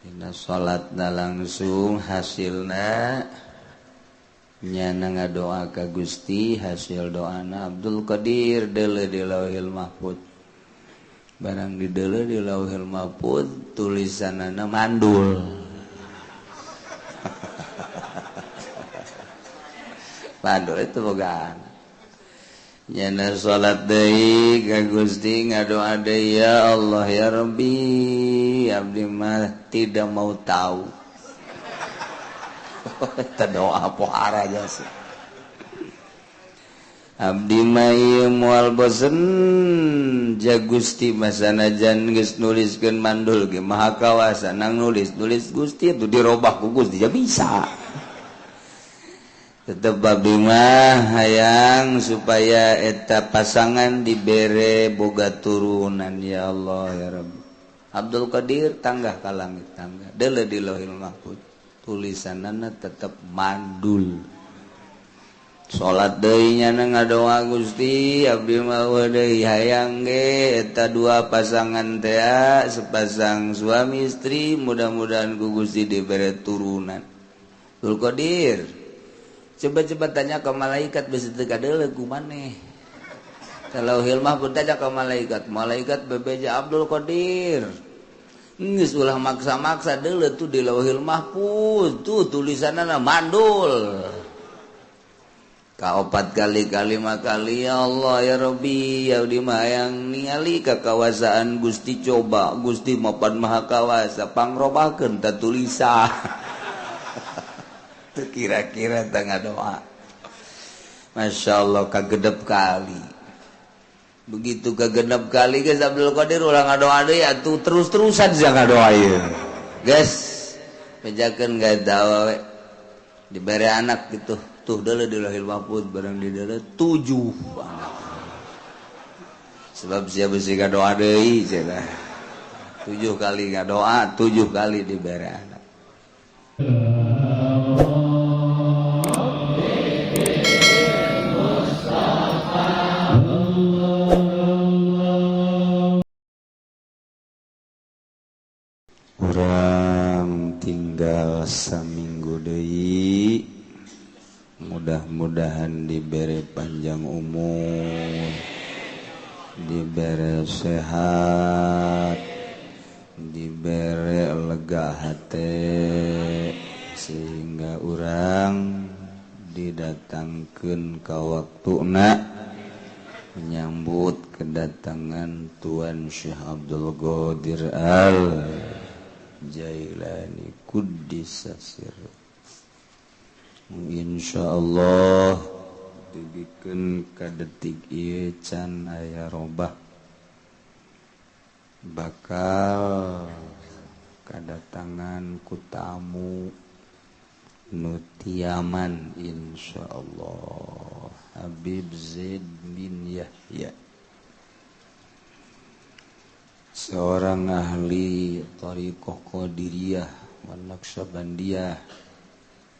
Dina salatna langsung hasilna nyana ngadoa ka Gusti, hasil doana Abdul Qadir deuleu di Lauhil Mahfud. Barang dideuleu di Lauhil Mahfud tulisanana mandul. Mandul itu boga anak. Nyana salat deui ka Gusti ngadoa deui, ya Allah ya Rabbi, abdi mah tidak mau tahu. Eta doa pohara jasa. Abdi mah ieu moal bosen ja Gusti masanajan geus nuliskeun mandul ge maha kawasa nang nulis-nulis Gusti itu dirobah ku Gusti ja bisa. Tetep abdi mah hayang supaya eta pasangan dibere boga turunan ya Allah ya Rabbi. Abdul Qadir tanggah ka langit tangga deuleu di Lauhil Mahfud tulisanana tetep mandul. Salat deui nyana ngadoa Gusti abdi mah deui hayang ge eta dua pasangan teh sepasang suami istri mudah-mudahan ku Gusti dibere turunan. Abdul Qadir coba-coba tanya ke malaikat bisi teu kadeuleu ku maneh. Kalau Hilmah pun tanya ke malaikat, malaikat bebeja Abdul Qadir. Geus ulah maksa-maksa deuleu tuh di Lauhil Mahfuz tuh tulisanana mandul. Kaopat kali kalima kali ya Allah ya Rabbi ya di mah hayang ningali kakawasaan Gusti coba Gusti mapan maha kawasa pangrobahkeun ta tulisan. Teu kira-kira tangga doa. Masya Allah kagedep kali. Begitu kagenep kali guys Abdul Qadir ulah ngadoa deui atuh terus-terusan sia ngadoa ieu. Guys, bejakeun gawe we. Dibere anak gitu. Tuh deuleu di Lauhil Mahfuz barang di deuleu 7 anak. Sebab sia beusi ngadoa deui cenah. 7 kali ngadoa, 7 kali dibere anak. Urang tinggal saminggu deui, mudah-mudahan diberi panjang umur, diberi sehat, diberi lega hati, sehingga urang didatangkeun ka waktuna menyambut kedatangan Tuan Syekh Abdul Qadir Al Jailani Quddisa Sirruh. Insyaallah dibikeun ka detik ieu can aya robah bakal kadatangan ku tamu nu tiaman insyaallah Habib Zaid bin Yahya, seorang ahli thariqah Qadiriyah wa Naqsyabandiyah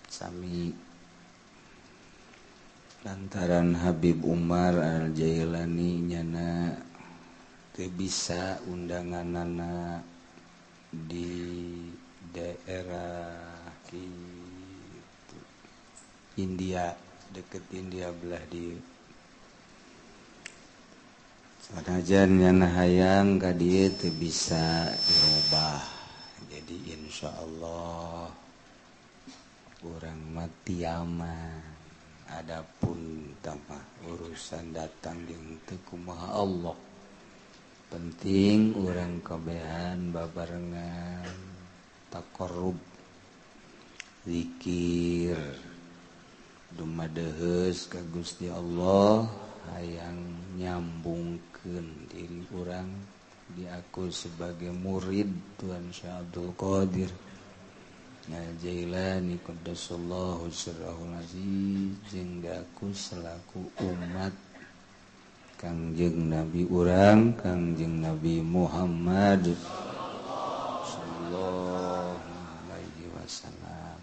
sami lantaran Habib Umar Al-Jailani nyana teu bisa undanganana di daerah gitu, India, deket India belah di sanajan nyana hayang ka dieu teu bisa dirobah. Jadi insyaallah urang mah tiaman. Adapun tambah urusan datang jeung teu kumaha Allah. Penting urang kabehan babarengan taqarrub zikir dumadeheus ka Gusti Allah hayang nyambungkeun diri urang diaku sebagai murid Tuhan Syekh Abdul Qadir Al-Jailani qaddasallahu sirrahul aziz jeung diaku selaku umat Kangjeng Nabi urang Kangjeng Nabi Muhammad sallallahu alaihi wasallam.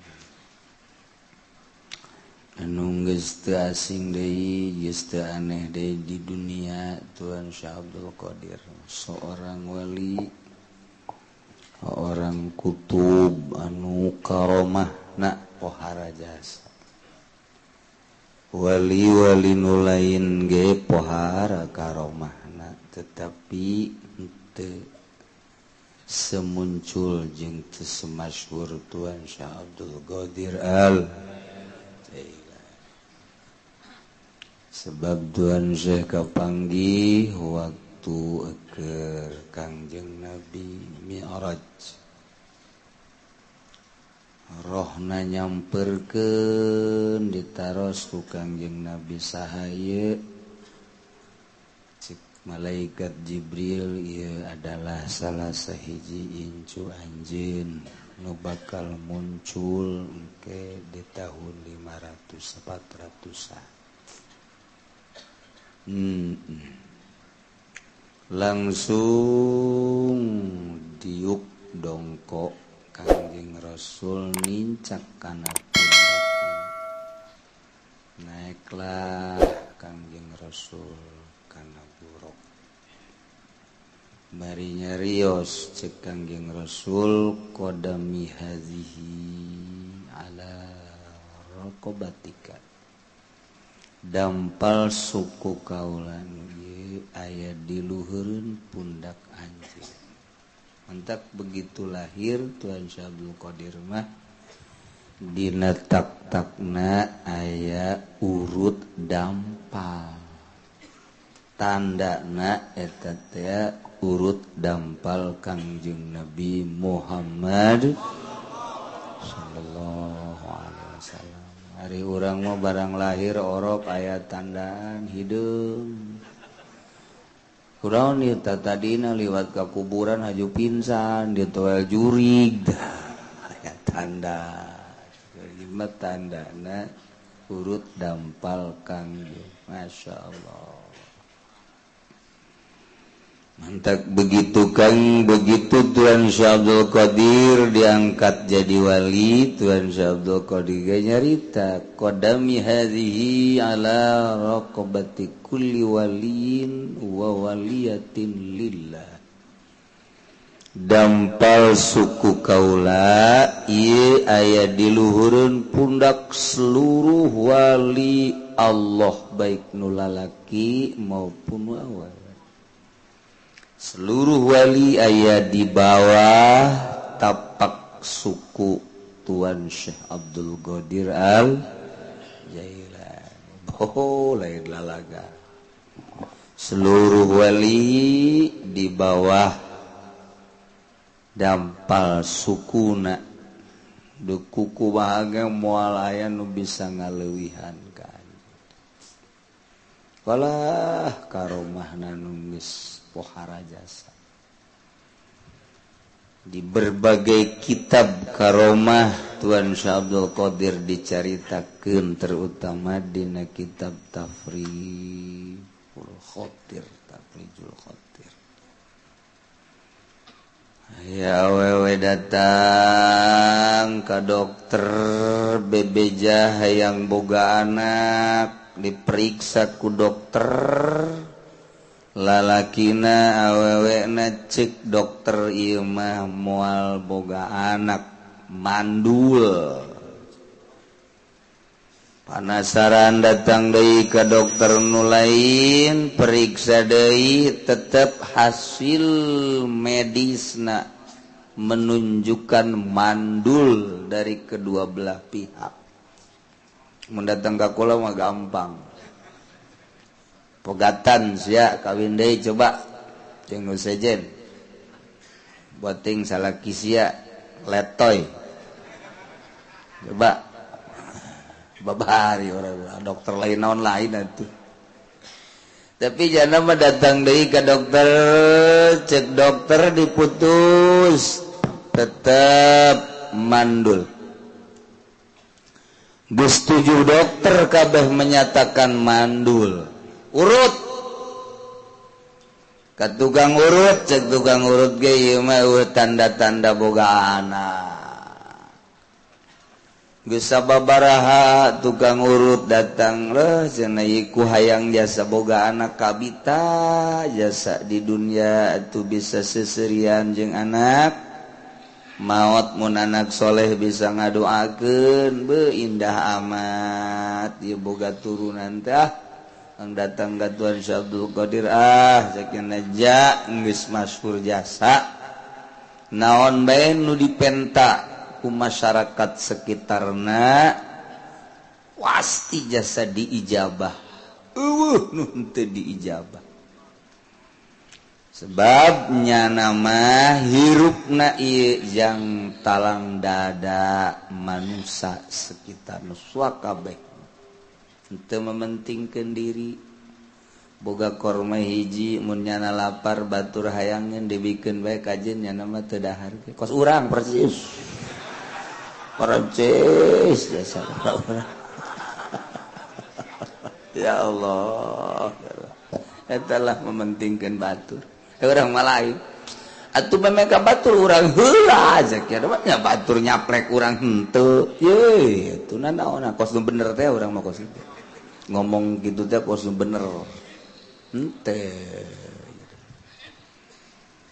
Anu geus teu asing deui, geus teu aneh deui di dunia Tuhan Syekh Abdul Qadir, seorang wali, orang Tuan Kutub anu karomahna pohara jasa. Wali-wali nu lain ge pohara karomahna, tetapi henteu semuncul jeung teu semasyhur Tuan Syekh Abdul Qadir Al Jailani. Sebab Tuan Syekh kapanggih waktu keur Kangjeng Nabi Mi'raj, rohna nyamperkeun ditaros ku Kangjeng Nabi sahaye. Cek malaikat Jibril, ieu adalah salah sahiji incu anjeun nu bakal muncul engke di tahun 500 400-an. Langsung diuk dongkok Kangjeng Rasul nincak kana pundakna. Naiklah Kangjeng Rasul kana buruk. Bari nyarios cek Kangjeng Rasul, qadami hazihi ala raqabatika. Dampal suku kaula nu ieu aya di luhureun pundak anjeun. Mentak begitu lahir Tuan Syekh Abdul Qadir mah dina tak-takna aya urut dampal. Tandana eta teh urut dampal Kangjeng Nabi Muhammad sallallahu alaihi wasallam. Hari urang mah barang lahir orok aya tandaan hideung. Kurang nih tadina liwat ke kuburan haju pingsan ditoel jurig. Aya tanda. Ieu tandana urut dampal Kangjeng. Masya Allah. Mantak begitu Kang, begitu Tuan Syekh Abdul Qadir diangkat jadi wali, Tuan Syekh Abdul Qadir nyarita qadami hadhihi ala raqabati kulli waliyin wa waliyatin lillah. Dampal suku kaula ieu aya di luhureun pundak seluruh wali Allah, baik nu lalaki maupun nu awewe. Seluruh wali aya di bawah tapak suku Tuan Syekh Abdul Qadir Al Jailani. Oh, lain lalaga. Seluruh wali di bawah dampal sukuna. Du kuku bahagia moal aya nu bisa ngaleuwihan ka. Walah karomahna nu geus pohara jasa. Di berbagai kitab karomah Tuan Syekh Abdul Qadir dicaritakeun, terutama dina kitab Tafrijul Khatir, Tafrijul Khatir. Ya awewe datang ka dokter bebeja hayang boga anak, diperiksa ku dokter. Lalakina awewena cek dokter ieu mah moal boga anak, mandul. Panasaran datang deui ka dokter nu lain, periksa deui, tetep hasil medisna menunjukkan mandul dari kedua belah pihak. Mun datang ka kula mah gampang. Pegatan sia kawin deui coba jeung nu sejen. Boting salaki sia letoy. Coba babari orang dokter lain naon lain atuh. Tapi jana mah datang deui ka dokter, cek dokter diputus tetep mandul. Geus 7 dokter kabeh menyatakan mandul. Urut ka tukang urut, cek tukang urut ge ieu mah tanda-tanda boga anak. Geus sababaraha tukang urut datang leuh cenah ieu ku hayang jasa boga anak kabita jasa di dunia atuh bisa seserian jeung anak. Maot mun anak soleh bisa ngadoakeun be indah amat ieu boga turunan teh ang datang ka Tuan Syekh Abdul Qadir ah sakieu ja geus masyhur jasa naon bae nu dipenta ku masyarakat sekitarna pasti jasa diijabah eueuh nu henteu diijabah sebabnya nama hirupna ieu jang talang dada manusia sekitar nu kabeh henteu mementingkeun diri boga korma hiji mun nyana lapar batur hayangeun dibikeun bae kajeun nyana mah teu dahar kos urang persis persis jasa urang. Ya Allah, eta lah mementingkeun batur. Urang mah lain atuh memeka batur urang heula zakia nya batur nyaplek urang henteu ye atuh nanaon kos nu bener teh urang mah kos kitu ngomong kitu teh kos nu bener henteu.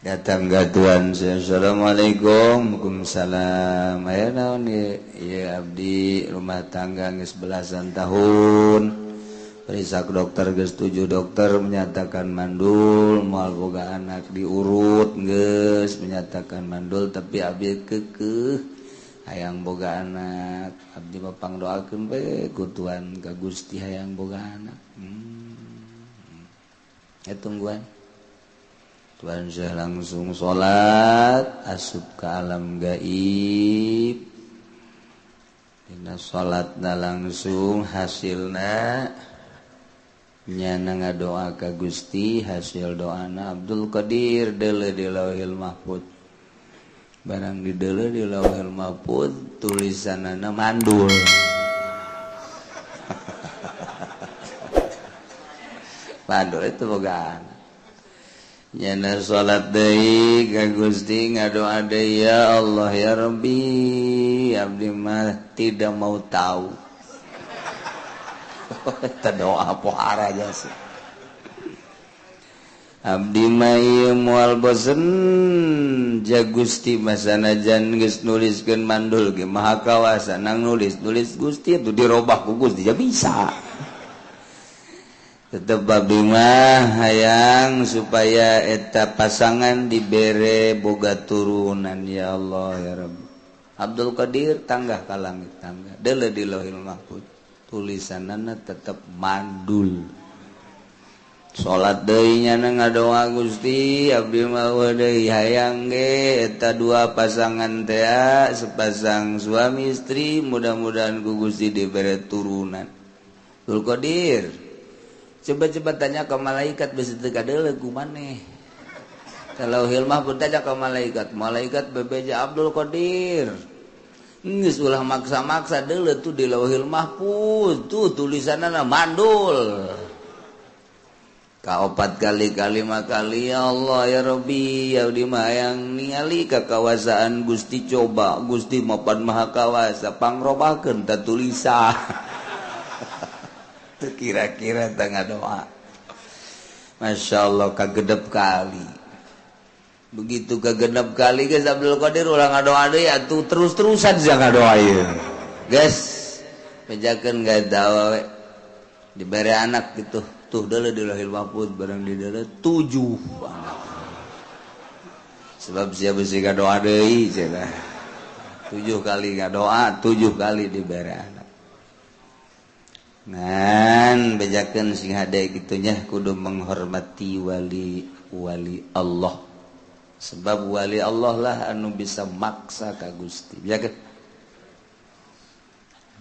Datang ka Tuan, assalamualaikum. Waalaikumsalam. Aya naon ieu? Ieu abdi rumah tangga geus belasan tahun. Periksa ke dokter geus 7 dokter menyatakan mandul, moal boga anak diurut geus menyatakan mandul tapi abdi keukeuh hayang boga anak. Abdi mah pangdoakeun we ku Tuan ka Gusti hayang boga anak. Ya tungguan. Tuan Syekh langsung salat asup ke alam gaib. Dina salatna langsung hasilna nyana ngadoa ka Gusti, hasil doana Abdul Qadir deuleu di Lauhil Mahfud. Barang di deuleu di Lauhil Mahfud tulisanana mandul. Mandul itu boga anak. Nyana salat deui ka Gusti ngadoa deui, ya Allah ya Rabbi, abdi mah tidak mau tahu. Eta doa pohara jasa. Abdi mah ieu moal bosen ja Gusti masanajan geus nuliskeun mandul ge maha kawasa nang nulis-nulis Gusti atuh dirobah ku Gusti ja bisa. Tetep abdi mah hayang supaya eta pasangan dibere boga turunan ya Allah ya Rabbi. Abdul Qadir tanggah ka langit tangga deuleu di Lauhil Mahfud tulisanana tetep mandul. Salat deui nyana ngadoa Gusti abdi mah deui hayang ge eta dua pasangan teh sepasang suami istri mudah-mudahan ku Gusti dibere turunan. Abdul Qadir coba-coba tanya ke malaikat besi teu kadeuleu ku maneh. Kalau hilmah pun tanya ke malaikat, malaikat bebeja Abdul Qadir. Geus ulah maksa-maksa deuleu tuh di Lauhil Mahfuz tuh tulisanna mandul. Kaopat kali kalima kali ya Allah ya Rabbi ya di mah hayang ningali kakawasaan Gusti coba Gusti mapan maha kawasa pangrobahkeun ta tulisan. Kira-kira tengah doa. Masya Allah kagedep kali. Begitu kagenep kali guys Abdul Qadir ulah ngadoa deui atuh terus-terusan sia ngadoa ieu. Guys, bejakeun gawe we. Dibere anak gitu. Tuh deuleu di Lauhil Mahfuz barang di deuleu 7 anak. Sebab sia beusi ngadoa deui cenah. 7 kali ngadoa, 7 kali dibere anak. Ngan bejakeun sing hade kitu nya kudu menghormati wali-wali Allah. Sebab wali Allah lah anu bisa maksa ka Gusti. Bejakeun.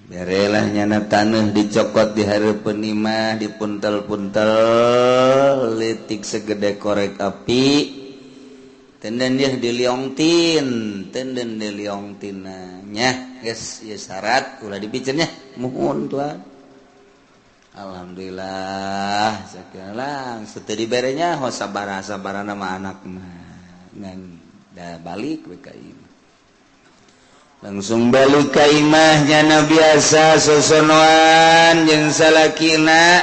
Berelah nyana taneuh dicokot di hareupeun imah dipuntel-puntel leutik segede korek api. Tenden dia diliongtin, tenden diliongtina nya geus ieu syarat ulah dipiceun nya. Muhun Tuhan. Alhamdulillah sakieu langsung teu diberenya ho sabaraha-sabarana mah anak mah ngan da balik we ka imah. Langsung balik ka imah nyana biasa sosonoan jeung salakina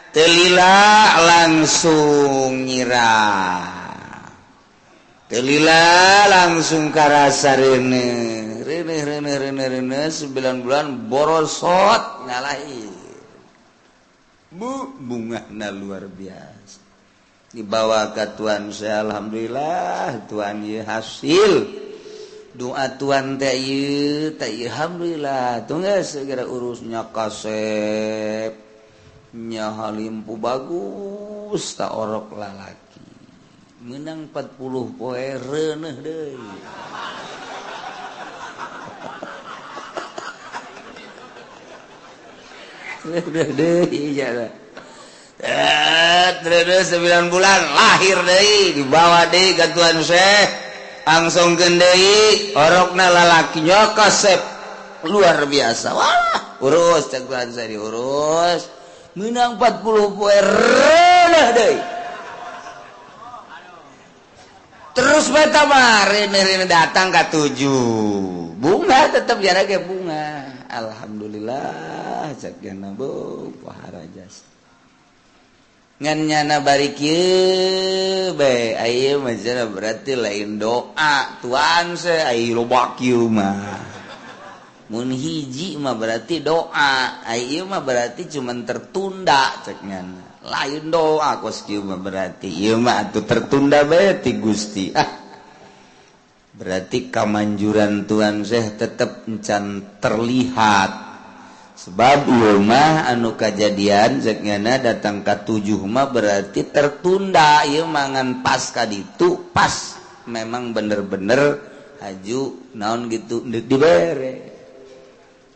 teu lila langsung nyirah. Telila langsung karasa rene rene rene rene rene 9 bulan borosot ngalahi bu bungahna luar biasa dibawa ke Tuhan saya. Alhamdulillah Tuhan ieu hasil doa Tuhan teh ieu teh alhamdulillah tuh geus segera urusnya kasep nya halimpu bagus ta orok lalaki menang 40 poe reuneuh deui. Reuneuh deui ya. Reuneuh 9 bulan lahir deui dibawa deui ka Tuan Syekh langsungkeun deui orokna lalaki nya kasep luar biasa. Wah, urus cek Tuan Syekh diurus menang 40 poe reuneuh deui. Terus beta rene datang ke 7 bunga tetap jarak ke bunga. Alhamdulillah cek nyana bu pohara jasa ngan nyana bari kieu bae aya mah berarti lain doa Tuhan se ai loba kieu mah mun hiji mah berarti doa ai ieu mah berarti cuman tertunda cek nyana lain doa kos kieu mah berarti ieu mah atuh tertunda bae ti Gusti. Ah berarti kamanjuran Tuhan Syekh tetep encan terlihat sebab ieu mah anu kajadian cek nyana datang ka 7 mah berarti tertunda ieu mah ngan pas ka ditu pas memang bener-bener haju naon gitu deuk dibere.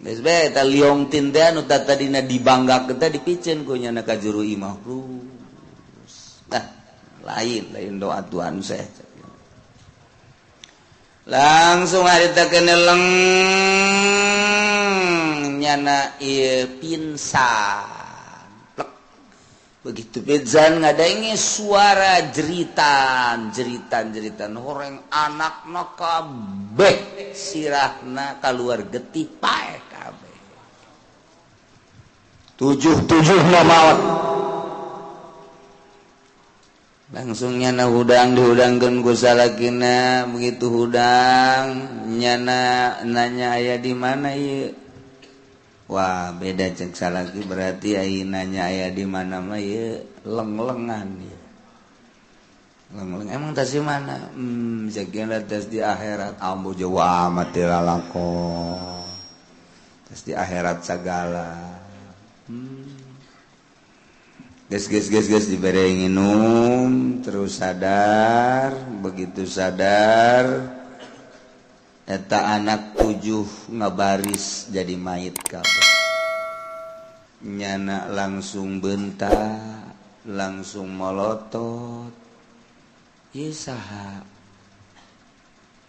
Geus bae eta liong tin teh anu tadina dibanggakeun teh dipiceun ku nyana ka juru imah. Nah, lain lain doa Tuhan Syekh. Langsung harita keneleng nyana ieu pingsan. Plek. Begitu pingsan ngadenge suara jeritan, jeritan, jeritan horeng anakna kabeh sirahna kaluar getih paeh kabeh. 7-7 maot. Langsung nyana hudang dihudangkeun ku salakina, begitu hudang nyana nanya aya di mana ieu. Wah, beda cek salaki berarti ai nanya aya di mana mah ieu leng-lengan ieu. Leng-leng emang tas di mana? Cek tas di akhirat. Ambo jauh amat teh lalakon. Tas di akhirat sagala. Ges ges ges ges dibere nginum terus sadar, begitu sadar eta anak 7 ngabaris jadi mayit kabeh. Nyana langsung bentak, langsung molotot. Ieu saha?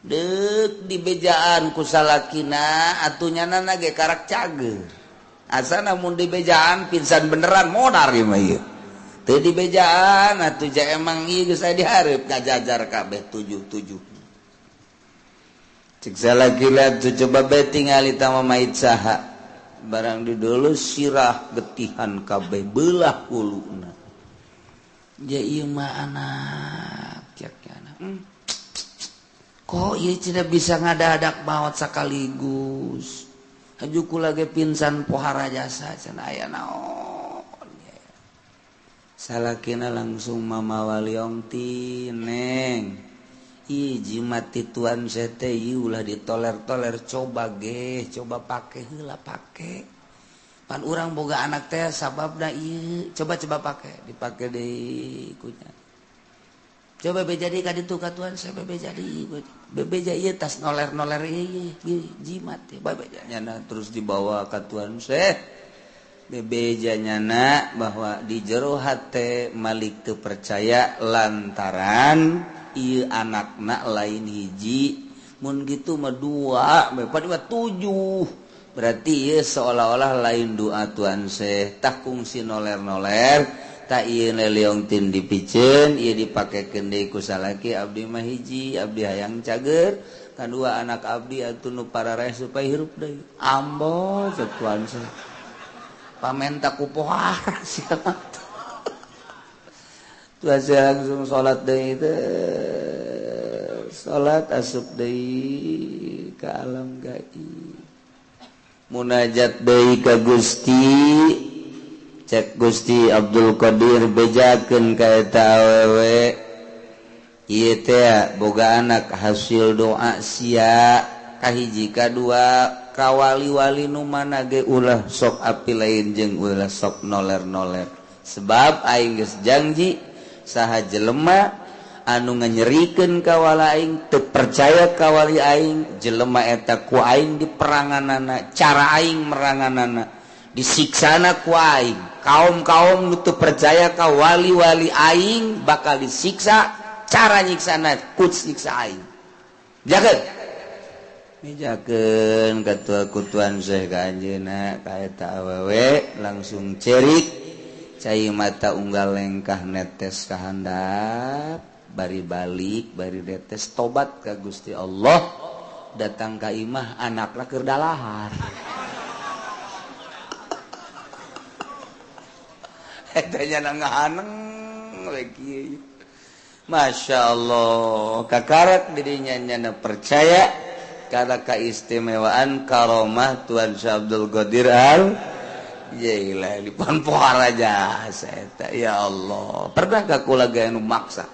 Deuk dibejaan ku salakina atuh nyana ge karak cager. Asana mun dibejaan pingsan beneran modar ieu mah ieu. Teu dibejaan atuh ja emang ieu geus aya dihareup ngajajar kabeh 7-7. Cek salaki tuh coba bae tingali tama mayit saha. Barang didulu sirah getihan kabeh belah huluna. Ja ieu mah anak cek anak. Kok ieu tidak bisa ngadadak maot sekaligus. Haju kula ge pingsan pohara jasa cenah aya naon. Salakina langsung mamawa liong ti neng. Ih jimat ti Tuan sete ieu ulah ditoler-toler coba ge coba pake heula pake. Pan urang boga anak teh sababna ieu coba-coba pake dipake deui kunya. Coba be jadi ka ditu ka Tuan saya be jadi bebeja ieu tas noler-noler ieu jimat ya bebeja nyana terus dibawa ka Tuan Syekh. Bebeja nyana bahwa di jero hate Malik teu percaya lantaran ieu anakna lain hiji mun gitu mah 2 bae 7 berarti ieu seolah-olah lain doa Tuan Syekh tah kungsi noler-noler tak ieu leleong tin dipiceun ieu dipakekeun deui ku salaki abdi mah hiji abdi hayang cager kadua anak abdi atuh nu parareh supaya hirup deui ambo cek Tuan Syekh pamenta ku pohara sia Tuan Syekh langsung salat deui teh Salat asup deui ka alam gaib. Munajat deui ka Gusti. Cek Gusti Abdul Qadir bejakeun ka eta awewe. Ieu teh boga anak hasil doa sia kahiji kadua kawali-wali nu mana ge ulah sok api lain jeung ulah sok noler-noler. Sebab aing geus janji saha jelema anu nganyerikeun ka wali aing teu percaya ka wali aing jelema eta ku aing diperanganana cara aing meranganana disiksana ku aing. Kaum-kaum nu teu percaya ka wali-wali aing bakal disiksa cara nyiksana ku siksa aing. Jakeun mijakeun katua kutuan Syekh ka anjeunna ka eta awewe langsung cerik cai mata unggal lengkah netes ka handap bari balik bari netes tobat ka Gusti Allah datang ka imah anakna keur dalahar. Eta nya ngahaneng we kieu. Masya Allah kakarak dirinya nyana percaya karena keistimewaan karomah Tuan Syekh Abdul Qadir Al Jailani pan pohara jasa eta ya Allah. Pernah ka kula ge anu maksa?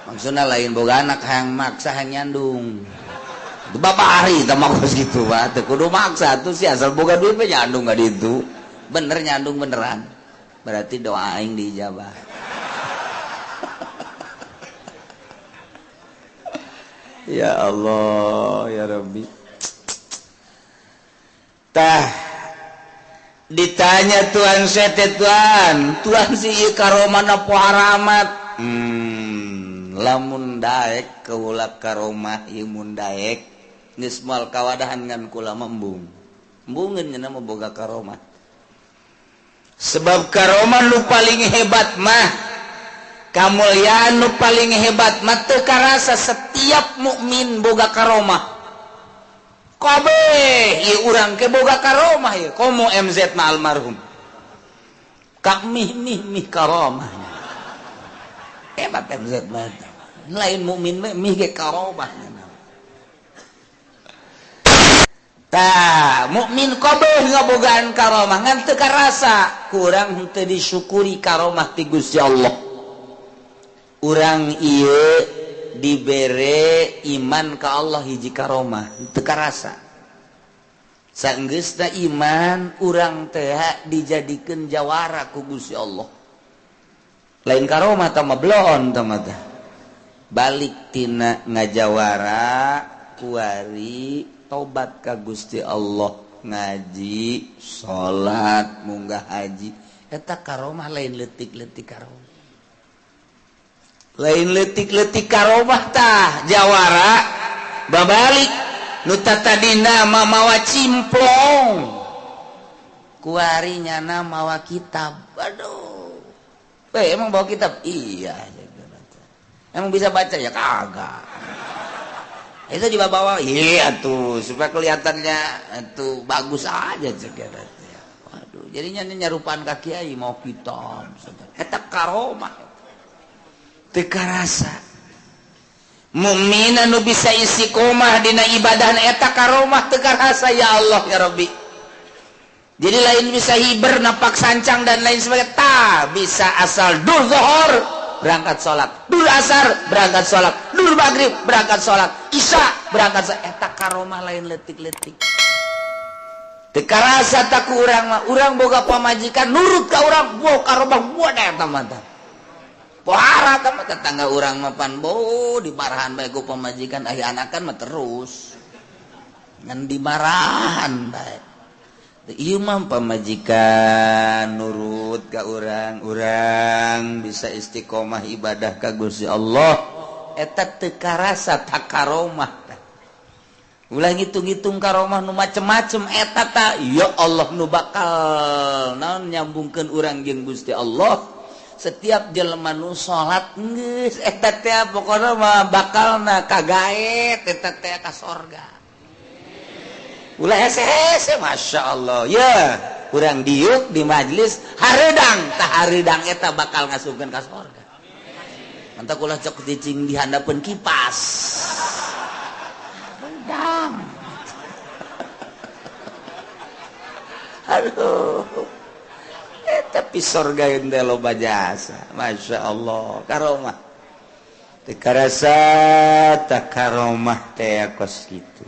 Maksudna lain boga anak hayang maksa hayang nyandung. Itu bapak ari teh mah geus kitu mah teu kudu maksa atuh si asal boga duit mah nyandung ka ditu. Bener nyandung beneran. Berarti doa aing diijabah. Ya Allah ya Rabbi. Tah ditanya Tuhan sete Tuhan, Tuhan si ieu karomahna pohara amat. Lamun daek kaula karomah ieu mun daek geus moal kawadahan ngan kula mah embung. Embungeun nya mah boga karomah. Sebab karomah nu paling hebat mah kamulyaan nu paling hebat mah teu karasa setiap mukmin boga karomah. Kabeh ieu urang ke boga karomah ieu komo MZ ma almarhum. Kak mih mih mih karomah. Hebat MZ mah. Lain mukmin mah mih ge karomah. Tah, mukmin kabeh ngabogaan karomah ngan teu karasa kurang henteu disyukuri karomah ti Gusti Allah. Urang ieu dibere iman ka Allah hiji karomah teu karasa. Saenggeusna iman urang teh dijadikeun jawara ku Gusti Allah. Lain karomah tah mah bloon tah mah teh. Balik tina ngajawara kuari tobat ka Gusti Allah ngaji salat munggah haji eta karomah lain leutik-leutik karomah. Lain leutik-leutik karomah tah jawara babalik nu tatadina mah mawa cimplong kuari nyana mawa kitab. Aduh, emang bawa kitab? Iya. Emang bisa baca? Ya kagak. Itu juga bawa? Iya tuh supaya kelihatannya itu bagus aja segala. Waduh, jadinya nyarupaan ka kiai mau kitab. Eta karomah teu karasa. Mukmin anu bisa istiqomah dina ibadah eta karomah teu karasa ya Allah ya Rabbi. Jadi lain bisa hiber napak sancang dan lain sebagainya, ta bisa asal dur zuhur berangkat salat, dur asar berangkat salat, dur maghrib berangkat salat, isya berangkat salat, eta karomah lain leutik-leutik. Teu karasa tak ku urang mah, urang boga pamajikan nurut ka urang, bo karomah buat eta mah tah. Pohara tah mah tetangga urang mah pan bo dimarahan bae ku pamajikan aya anakan mah terus. Ngan dimarahan bae. Ieu mah pamajikan nurut ka urang, urang bisa istiqomah ibadah ka Gusti Allah eta teu karasa tak karomah. Ulah ngitung-ngitung karomah nu macem-macem eta ta ya Allah nu bakal naon nyambungkeun urang jeung Gusti Allah. Setiap jelema nu salat geus eta teh pokona mah bakalna kagaet eta teh ka sorga. Ulah hese-hese Masya Allah ya urang diuk di majelis hareudang tah hareudang eta bakal ngasupkeun ka sorga. Mantap ulah cok cicing di handapeun kipas. Dang. Aduh. Tapi sorga teh loba jasa. Masya Allah, karomah. Teu karasa tah karomah teh kos kitu.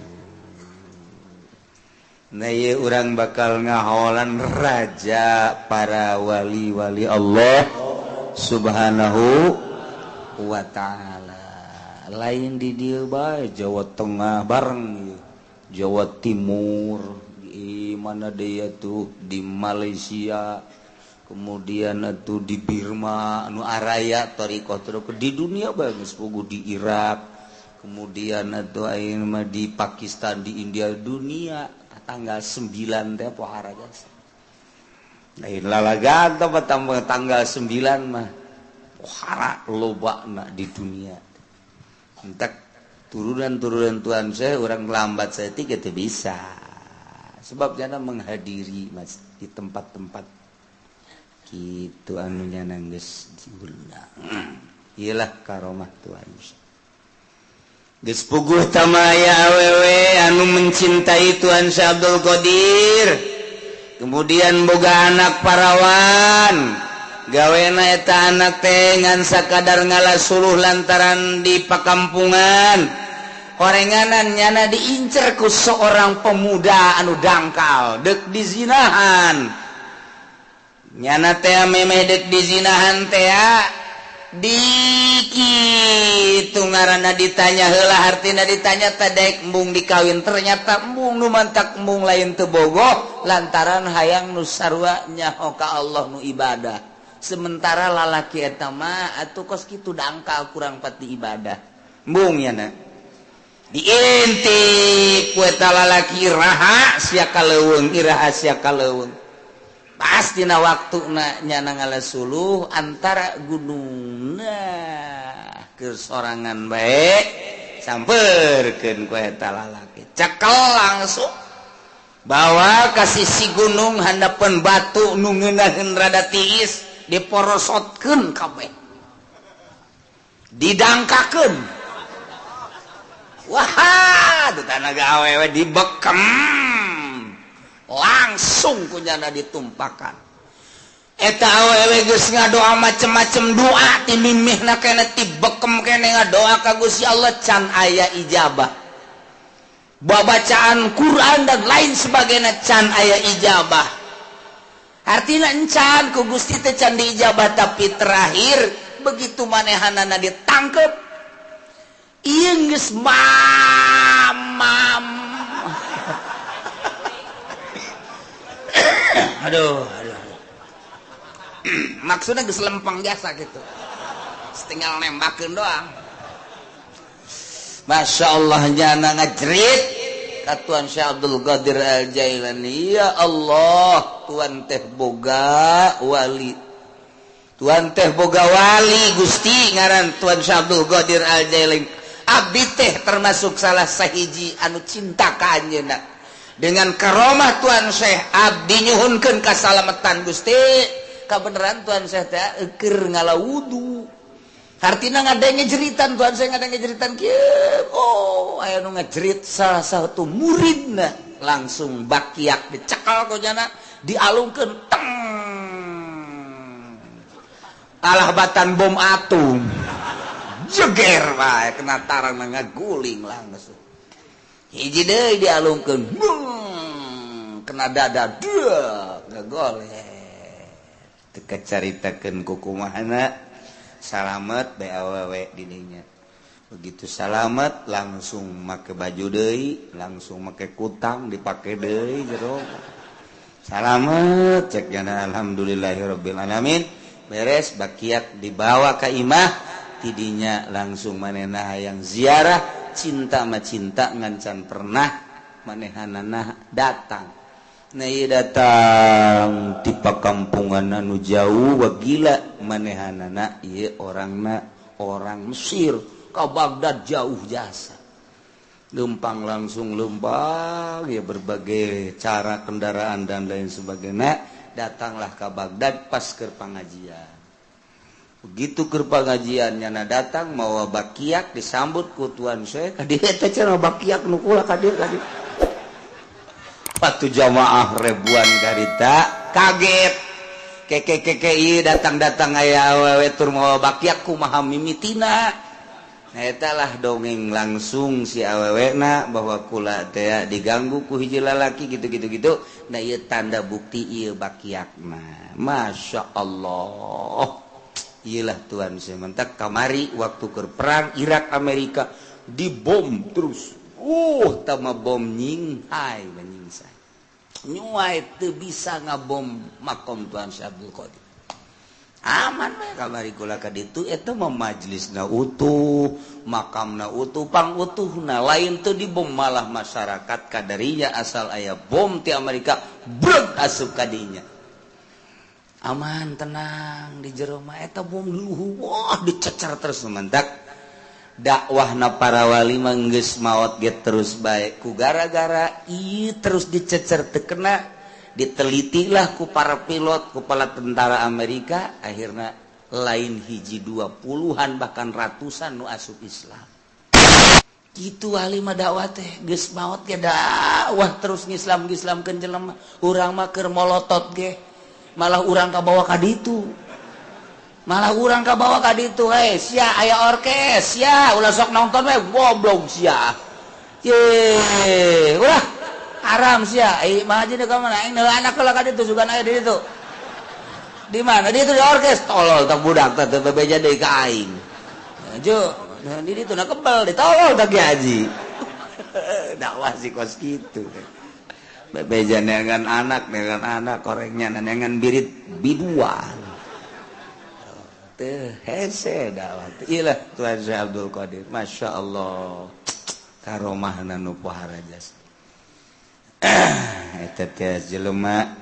Nah ieu urang bakal ngaholan raja para wali-wali Allah Subhanahu wa ta'ala. Lain di dieu bae, Jawa Tengah bareng, Jawa Timur, di mana deui tuh, di Malaysia, kemudian atuh di Birma anu araya thariqah di dunia bae geus puguh, di Irak, kemudian atuh ayeuna mah di Pakistan, di India, dunia tanggal 9 teh pohara jasa. Lain lalagan teh tanggal 9 mah pohara lobana di dunia. Entak turunan-turunan Tuhan saya orang lambat saya tiga teu bisa. Sebab jana menghadiri mas di tempat-tempat gitu anu nyana geus diulang. Iyalah karomah Tuhan. Geus puguh tamaya awewe anu mencintai Tuhan Syekh Abdul Qadir. Kemudian boga anak parawan. Gawena eta anak teh ngan sakadar ngala suluh lantaran di pakampungan. Horenganan nyana diincer ku seorang pemuda anu dangkal deuk dizinahan. Nyana teh memeh deuk dizinahan teh dikitu ngaranna ditanya heula, hartina ditanya teh daek embung dikawin, ternyata embung nu mantak embung lain teu bogoh lantaran hayang nu sarua nyaho ka Allah nu ibadah. Sementara lalaki eta mah atuh kos kitu dangkal kurang pati ibadah. Embung nyana diintip ku eta lalaki iraha sia kaleuweung, iraha sia kaleuweung. Pastina waktuna nyana ngala suluh antara gunung nah keur sorangan bae sampeurkeun ku eta lalaki. Cekel langsung bawa ka sisi gunung handapeun batu nu ngeunaheun rada tiis diporosotkeun kabeh. Didangkakeun. Wah, teu tanaga awewe dibekem. Langsung kunyana ditumpakan. Eta awewe geus ngadoa macem-macem doa ti mimihna keneh ti bekem keneh ngadoa ka Gusti Allah can aya ijabah. Babacaan Quran dan lain sebagainya can aya ijabah. Artina encan ku Gusti teh can diijabah, tapi terakhir begitu manehanana ditangkep ieu geus mamam. Aduh, aduh, aduh. Maksudnya geus lempeng jasa gitu. Tinggal nembakeun doang. Masya Allah nyana ngajerit ka Tuan Syekh Abdul Qadir Al Jailani, ya Allah, Tuan teh boga wali. Tuan teh boga wali Gusti ngaran Tuan Syekh Abdul Qadir Al Jailani. Abdi teh termasuk salah sahiji anu cinta ka anjeunna. Dengan karomah Tuan Syekh abdi nyuhunkeun kasalametan Gusti. Kabeneran Tuan Syekh teh keur ngala wudu. Hartina ngadenge jeritan Tuan Syekh ngadenge jeritan kieu. Oh, aya nu ngajerit salah satu muridna langsung bakiak dicekal ku jana dialungkeun teng. Alah batan bom atom. Jeger bae kena tarang ngaguling langsung. Hiji deui dialungkeun, kena dada, deuh, ngagoleh. Teu kacaritakeun kukumahana, salamet bae awewe di dinya. Begitu salamet langsung make baju deui, langsung make kutang dipake deui jero. Salamet cek jana alhamdulillahirabbil alamin. Beres bakiak dibawa ka imah, tidinya langsung manehna hayang ziarah. Cinta ma cinta ngancan pernah manehanana datang. Nah ieu datang ti pakampungan anu jauh wagila manehanana ieu orangna orang Mesir ka Baghdad jauh jasa. Lempang langsung lempang ya berbagai cara kendaraan dan lain sebagainya datanglah ke Baghdad pas keur pangajian. Begitu keur pangajian nyana datang mawa bakiak disambut ku Tuan Syekh. Ka dieu teh cenah bakiak nu kula ka dieu ka dieu. Patu jamaah ribuan karita kaget. Keke keke ieu datang-datang aya awewe tur mawa bakiak kumaha mimitina. Nah eta lah dongeng langsung si awewena bahwa kula teh diganggu ku hiji lalaki gitu-gitu gitu. Nah ieu tanda bukti ieu bakiakna. Masya Allah. Iyalah Tuhan sementak kamari waktu keur perang Irak Amerika dibom terus. Tama bom nyinghai menyingsai. Nyuai teu bisa ngabom makom Tuhan Syekh Abdul Qadir. Aman bae kamari kula ka ditu eta mah majlisna utuh, makamna utuh, pangutuhna lain teu dibom malah masyarakat kadarinya asal aya bom ti Amerika breg asup ka dinya. Aman tenang di jero mah eta bom luhu wah dicecer terus mentak dakwahna para wali mah geus maot ge terus bae ku gara-gara ieu terus dicecer teu kena ditelitilah ku para pilot ku para tentara Amerika akhirna lain hiji dua puluhan bahkan ratusan nu asup Islam. Kitu wali mah dakwah teh geus maot ge dakwah terus ngislam-ngislamkeun jelema urang mah keur molotot ge malah urang kabawa ka ditu malah urang kabawa ka ditu eh sia aya orkes sia ulah sok nonton we goblok sia ye ulah haram sia ai mah aja ka mana aing anak heula ka ditu sugan aya di ditu di mana di ditu di orkes tolol tah budak teh teu bebeja deui ka aing jo di ditu na kebel ditolol tah ki haji dakwah si kos kitu bebeja neangan anak korengnya neangan birit biduan teh hese dakwah ilah Tuhan Syekh Abdul Qadir Masya Allah karomahna nu pohara jasa eta teh jelema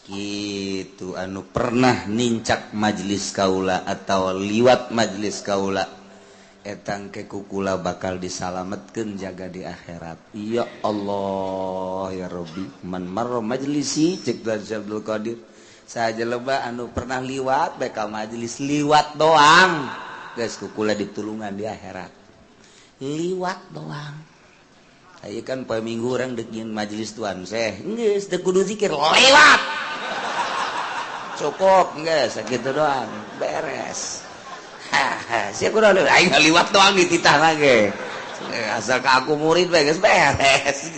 kitu anu pernah nincak majelis kaula atau liwat majelis kaula etang ke kukula bakal disalametkeun jaga di akhirat. Ya Allah ya Rabbi man marra majlisi cek Tuhan Syekh Abdul Qadir saja lebah anu pernah liwat bae ka majelis liwat doang geus kukula ditulungan di akhirat liwat doang. Aya kan poe Minggu urang deuk nyeun majelis Tuhan Syekh geus teu kudu zikir liwat cukup geus sakitu doang beres. Sia kudu aing liwat doang dititah lagi. Asal ka aku murid bae geus beres.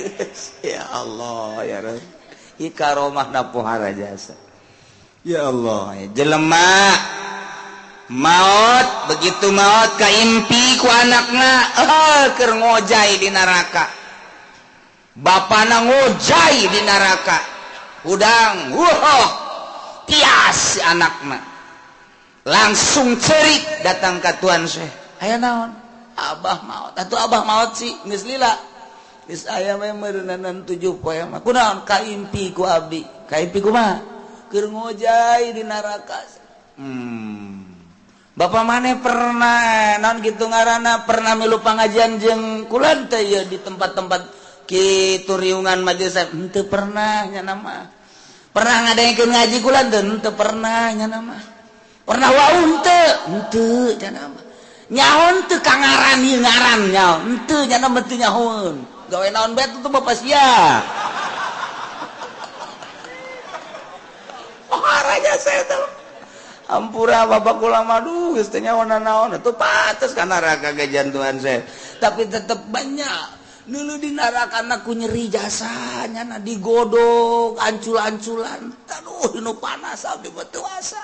Ya Allah ya Rabb. Ieu karomahna pohara jasa. Ya Allah, jelema maot begitu maot kaimpi ku anakna keur ngojay di neraka. Bapana ngojay di neraka. Hudang, wah, tias si anakna. Langsung cerik datang ke Tuan Syekh. Aya naon? Abah maot. Atuh abah maot sih geus lila. Geus aya we meureunanan 7 poe mah. Kunaon kaimpi ku abdi? Kaimpi kumaha? Keur ngojay di neraka. Bapak maneh pernah naon kitu ngaranna pernah milu pangajian jeung kula teh ieu di tempat-tempat kitu riungan majelis henteu pernah nya mah. Pernah ngadengkeun ngaji kula teh henteu pernah nya mah. Pernah wau henteu henteu nya mah. Nyaho teu ka ngaran ieu ngaran nyaho henteu nya mah teu nyahoeun. Gawe naon bae tuh bapak sia. Arahnya saya tuh ampura bapak kula mah duh geus teu nyaho naon atuh pantes ka neraka ge jantuan saya. Tapi tetep banyak dulu di neraka ku nyeri jasanya na digodok ancul-anculan aduh nu panas abdi mah teu asa.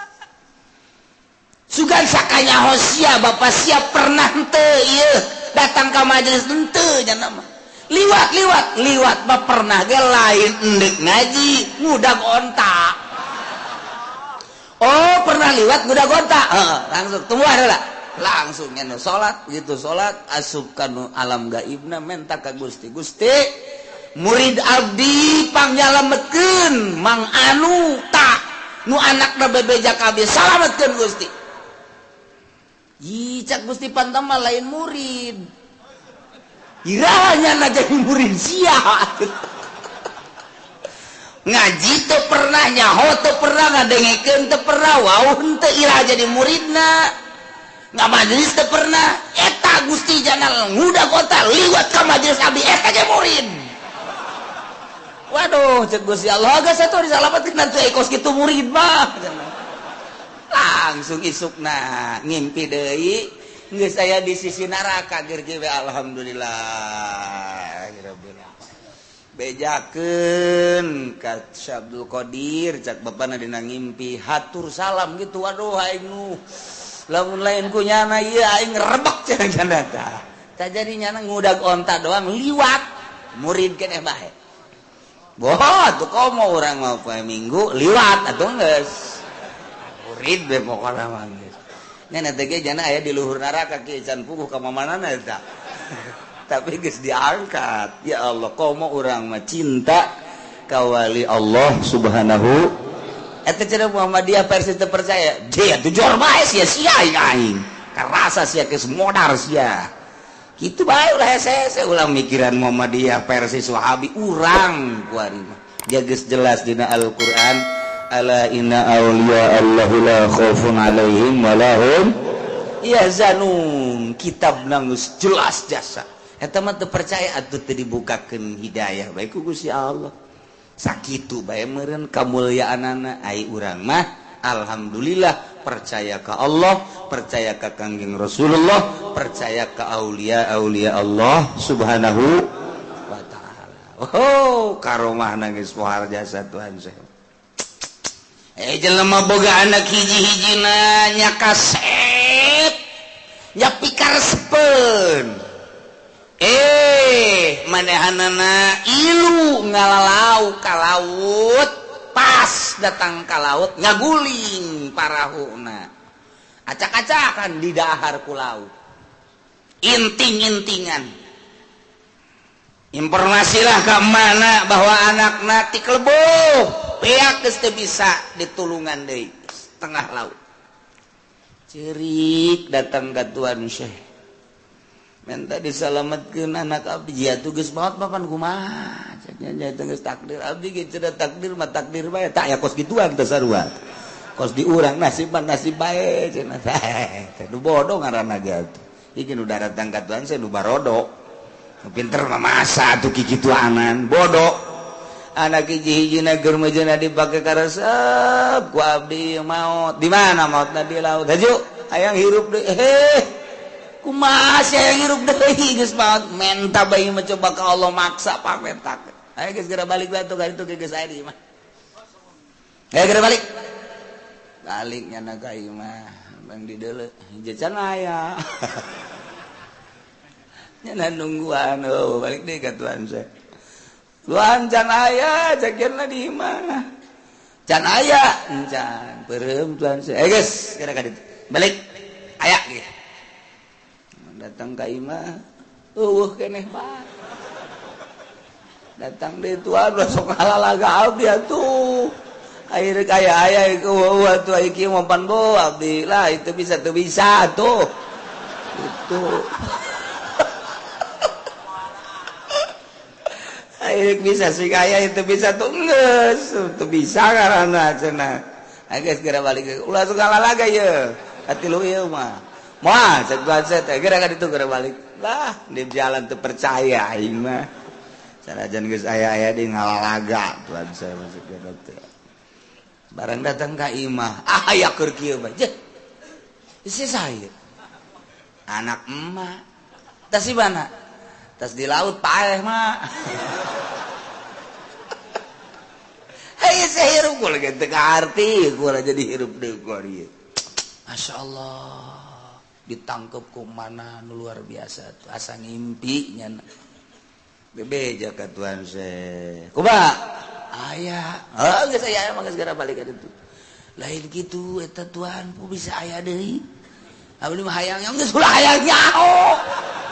Sugan sakanyaho sia bapak sia pernah henteu ieu datang ka majelis henteu nya mah. Liwat liwat liwat mah pernah ge lain endek ngaji ngudag onta. Oh pernah liwat ngudag onta langsung tunggu heula langsung nya salat gitu salat asup ka nu alam gaibna menta ka Gusti. Gusti murid abdi pangyalametkeun mang anu ta nu anakna bebeja kabeh salametkeun Gusti. Ih cak Gusti pantama lain murid. Irahnya na jadi murid sia. Ngaji teu pernah, nyaho teu pernah, ngadengekeun teu pernah, wau henteu ira jadi muridna. Nggak majelis teu pernah. Eta Gusti Janal ngudag onta liwat ka majelis abdi eta ge murid. Waduh, cek Gusti Allah geus atuh disalametkeun atuh kos kitu murid mah. Langsung isukna ngimpi deui geus aya di sisi neraka ger ge alhamdulillah rabbil alamin. Bejakeun ka Syekh Abdul Qadir cak bapana dina ngimpi hatur salam gitu. Waduh aing nu lamun lain ku nyana ieu aing rebek cenah janda tah. Tah jadi nyana ngudag onta doang liwat murid keneh bae. Boh tuh komo urang mah poe Minggu liwat atuh geus. Murid be pokona mah geus. Nya teh ge jana aya di luhur neraka kieu can puguh ka mamanana eta. Tapi geus diangkat. Ya Allah, komo urang mah cinta ka wali Allah Subhanahu. Eta cenah Muhammadiyah versi teu percaya. Dia tuh jor bae sia sia aing. Karasa sia geus modar sia. Kitu bae ulah hese-hese ulah mikiran Muhammadiyah versi Wahabi urang kuari mah. Dia geus jelas dina Al-Qur'an, ala inna auliya Allahu la khaufun alaihim wa lahum yahzanun. Kitab geus jelas jasa. Eta mah teu percaya atuh teu dibukakeun hidayah bae ku Gusti Allah. Sakitu bae meureun kamulyaanana ai urang mah alhamdulillah percaya ka Allah, percaya ka Kangjeng Rasulullah, percaya ka aulia-aulia Allah Subhanahu wa taala. Oh, karomah geus pohar jasa Tuhan saya. Jelema boga anak hiji-hijina nya kasep, nya pikaresepeun. Manehanana ilu ngalalau ka laut, pas datang ka laut ngaguling parahuna. Acak-acakan di dahar ku laut. Inting-intingan. Informasilah ke mana bahwa anakna tikleboh, beak geus teu bisa ditulungan deui tengah laut. Cerik datang ka Tuan Syekh. Minta disalametkeun anak abdi ya tuh geus maot papan kumaha ceknya nya teh geus takdir abdi ge cenah takdir mah takdir bae tak ya kos gituan teh sarua kos di urang nasib mah nasib bae cenah teh nu bodoh ngaranna ge atuh iki nu daratang ka Tuhan saya nu barodo nu pinter mah masa atuh kikituanan bodoh anak hiji-hijina keur mejeuna dipake karesep ku abdi maot di mana maotna di laut haju hayang hirup deui heh kumaha sia yang hirup deui geus maot menta bae mencoba ka Allah maksa pametak ayo geus geura balik bae atuh ka ditu geus aya di imah ayo geura balik balik nyana ka imah bang di deuleu hiji can aya nyana nungguan oh balik deui ka Tuhan saya Tuhan can aya cakeunna di imah can aya encan peureum Tuhan saya ayo geus geura ka ditu balik aya ge datang ka imah eueuh keneh bae datang deui Tuhan sok ngalalaga abdi atuh akhirnya kaya aya eueuh atuh aya kieu mampan bo abdi lah itu bisa teu bisa tuh itu akhirnya bisa sih kaya itu bisa tuh geus teu bisa ngaranna cenah ayo geus geura balik ulah sok ngalalaga ieu atilu ieu mah moal cek Tuhan saya teh geura ka ditu geura balik lah di jalan teu percaya aing mah sanajan geus aya-aya di ngalalaga Tuhan saya masuk ke teh barang datang ka imah ah aya keur kieu bae jeh isi saya anak emak tas di mana tas di laut paeh mah hei saya hirup gua lagi teu kaarti gua jadi hirup deui gua ieu Masya Allah ditangkep ku mana nu luar biasa tuh asa ngimpi nya bebeja ka Tuhan saya kumaha aya heuh geus aya mah geus geura balik ka ditu lain kitu eta Tuhan ku bisa aya deui abdi mah hayang geus ulah hayang nyaho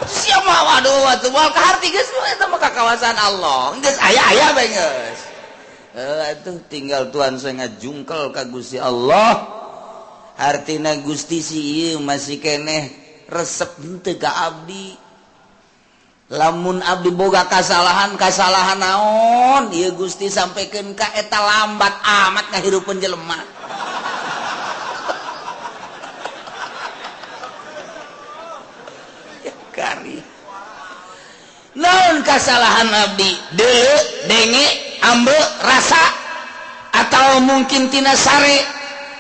sia mah waduh atuh moal kaharti geus eta mah ka kawasan Allah geus aya aya bae geus heuh atuh tinggal Tuhan saya ngajungkel ka Gusti Allah artina Gusti si ieu masih keneh resep henteu ka abdi. Lamun abdi boga kasalahan, kasalahan naon ieu Gusti sampaikan ka eta lambat amat ngahirupeun jelema. Ya kari. Naon kasalahan abdi? Deuleu, denge, ambe, rasa, atau mungkin tina sare,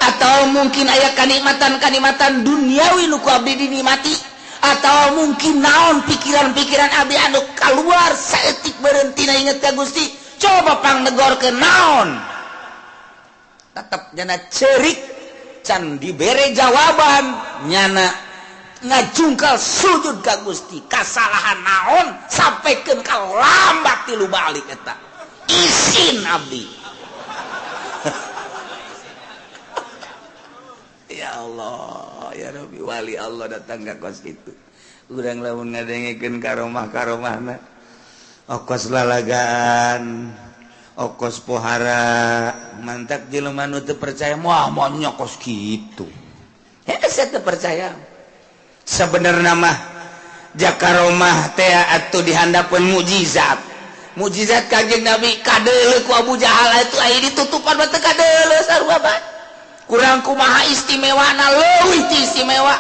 atau mungkin aya kanikmatan-kanikmatan duniawi nu ku abdi dinikmati, atau mungkin naon pikiran-pikiran abdi anu keluar saeutik berhenti na inget ka Gusti. Coba pangnegor ke naon, tetep nyana cerik can dibere jawaban, nyana ngajungkal sujud ka Gusti. Kasalahan naon sampaikan ka lambat tilu balik eta isin abdi. Ya Allah, ya Rabbi, wali Allah datang ka kos kitu. Urang lamun ngadengekeun karomah-karomahna, okos lalagan, okos pohara, mantak jelema nu teu percaya, moal moal kos kitu. Hese teu percaya. Sebenarna mah jakaromah teh atuh dihandapeun mukjizat. Mukjizat Kanjeng Nabi kadeuleu ku Abu Jahal atuh aya ditutupan mah teu kadeuleu sarua bae. Kurang kumaha istimewana leuwih ti istimewa.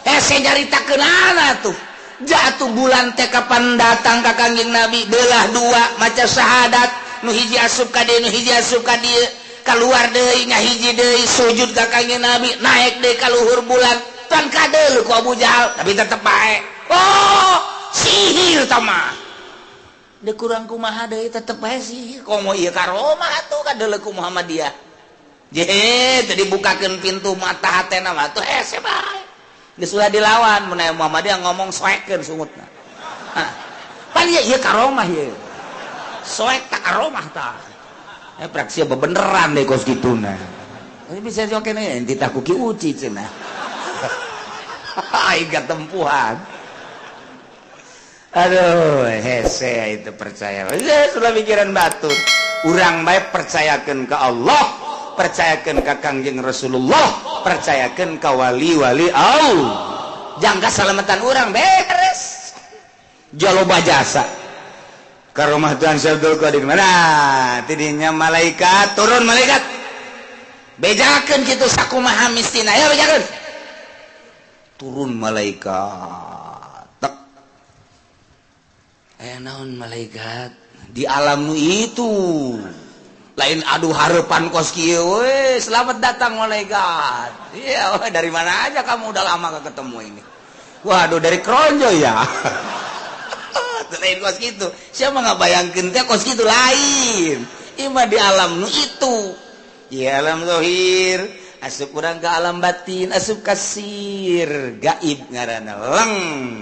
Hese nyaritakeunana tuh. Jatuh bulan teh kapan datang ka Kangjeng Nabi belah dua maca syahadat, nu hiji asup ka dieu, nu hiji asup ka dieu, kaluar deui ngahiji deui sujud ka Kangjeng Nabi, naik deui ka luhur bulan. Tan kadeuleu ku Abu Jahal, tapi tetep bae. Oh, sihir tah mah. Deui kurang kumaha deui tetep bae sihir. Komo ieu karomah atuh kadeuleu ku Muhammadiyah. Jehe, tadi bukakan pintu mata hatena mah tuh hese bae. Geus ulah dilawan mun aya Muhammadiyah ngomong soekeun sungutna. Hah. Pan ieu ieu karomah ieu. Soek tak karomah tah. Eh praksi bebeneran deh kos kituna. Ini bisa joke nih enti tak kuki uci cenah. Aing tempuhan. Aduh, hese itu percaya. Sudah pikiran batur. Urang bae percayakeun ka Allah, percayakan ka Kangjeng Rasulullah, percayakan ka wali-wali Allah. Jangka salamatan urang beres. Jaloba jasa. Karomah Tuhan Syekh Qadir mana? Tidinya malaikat turun malaikat. Bejakeun kitu sakumaha mistina ya bejakeun. Turun malaikat. Tek. Aya naon malaikat di alam nu itu. Lain aduh harapan kos kieu we, selamat datang malaikat. Iya, dari mana aja kamu udah lama gak ketemu ini. Waduh, dari Kronjo ya. Lain kos kitu. Siapa nggak bayangkeun teh kos kitu lain. Ima di alam nu itu. Ya alam zahir, asup urang ke alam batin, asup kasir, gaib ngaranna leng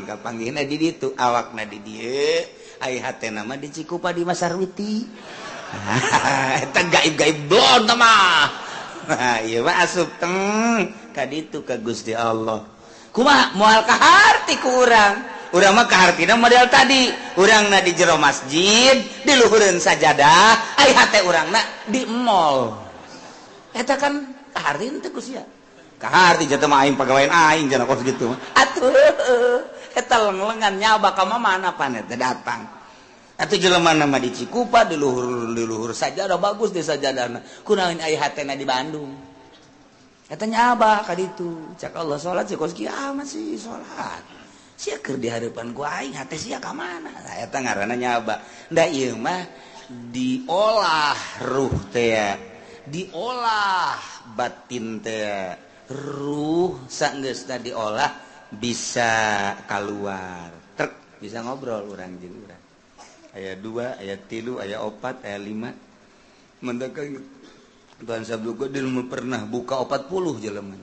kapanggihna di ditu, awakna di dieu, ai hatena mah di Cikupa di Masarwiti. Eta gaib-gaib blon mah. Nah, ieu mah asup teng ka ditu ka Gusti Allah. Kumaha moal kaharti ku urang. Urang mah kahartina model tadi. Urangna di jero masjid, di luhureun sajadah, ai hate urangna di mall. Eta kan kaharti teu ku sia. Kaharti jatuh mah aing pagawean aing cenah kos kitu. Atuh eta leng-lengan nyaba ka mana pan eta datang. Atuh jelema nama di Cikupa di luhur sajadah bagus di sajadahna. Kunaon aya hatena di Bandung. Eta nyaba ka ditu. Cak Allah salat sih kos kiamat sih salat. Sia keur di harapan ku aing hate sia ka mana? Nah, eta ngaranna nyaba. Da ieu mah diolah ruh teh, diolah batin teh. Ruh sanggeusna diolah bisa keluar. Trek bisa ngobrol urang jeung urang. Ayat 2, ayat 3, ayat 4, ayat 5. Mendakan Tuhan Sabdu Qadir pernah buka 40 jelema.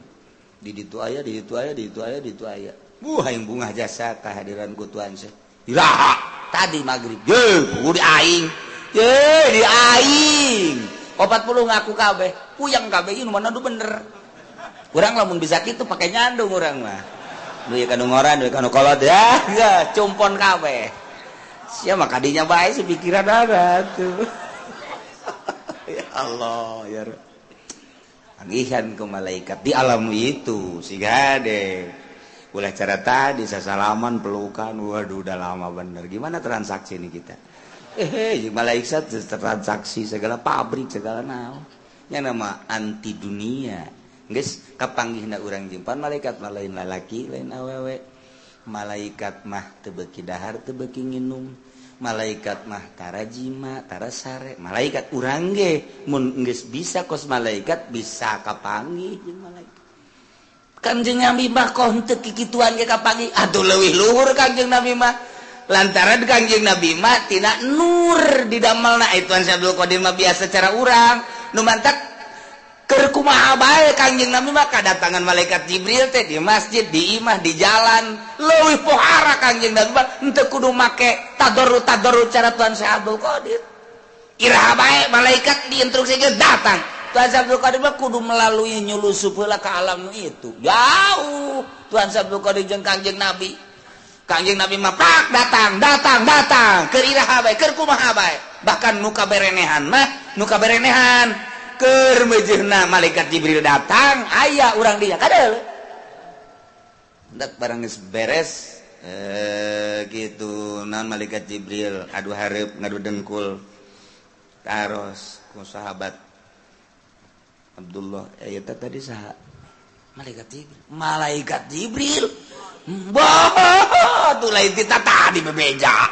Di ditu aya, di ditu aya, di ditu aya, di ditu aya. Buah yang bunga jasa kehadiran ku Tuhan Syekh. Iraha tadi maghrib. Ye, di aing. Ye, di aing. 40 ngaku kabeh, puyang kabeh ieu mana nu bener. Urang lamun bisa kitu pake nyandung urang mah. Nu ieu kanu ngoran, nu kanu kolot ya, cumpon kabeh. Sia mah kadinya bae si pikiran ada tuh. Ya Allah ya Rabb. Panggihan ke malaikat di alam itu siga deh. Ulah cara tadi sasalaman pelukan, waduh udah lama bener. Gimana transaksi ini kita? Malaikat transaksi segala pabrik segala naon. Nya nama anti dunia. Geus kapanggihna urang jimpan malaikat mah lain lalaki lain awewe. Malaikat mah teu beuki dahar teu beuki nginum. Malaikat mah tara jima tara sare. Malaikat urang ge mun geus bisa kos malaikat bisa kapanggih jeung malaikat. Kangjeng Nabi mah kok henteu kikituan ge kapanggih. Aduh leuwih luhur Kangjeng Nabi mah. Lantaran Kangjeng Nabi mah tina nur didamelna itu Syekh Abdul Qadir mah biasa cara urang. Nu mantak keur kumaha bae Kangjeng Nabi mah kadatangan malaikat Jibril teh di masjid, di imah, di jalan. Leuwih pohara Kangjeng Nabi mah henteu kudu make tadarru-tadarru cara Tuhan Syekh Abdul Qadir. Iraha bae malaikat diinstruksikeun datang. Tuhan Syekh Abdul Qadir mah kudu melalui nyulusup heula ka alam itu. Jauh Tuhan Syekh Abdul Qadir jeung Kangjeng Nabi. Kangjeng Nabi mah pak datang, datang, datang. Keur iraha bae, keur kumaha bae. Bahkan nu kaberenehan mah, nu kaberenehan keur meujeuhna malaikat Jibril datang, aya urang dinya kadeul. Hendak barang geus beres gitu naon malaikat Jibril adu hareup ngadu dengkul. Taros ku sahabat Abdullah, eta tadi saha? Malaikat Jibril. Malaikat Jibril. Bah, tuh lain tita tadi bebeja.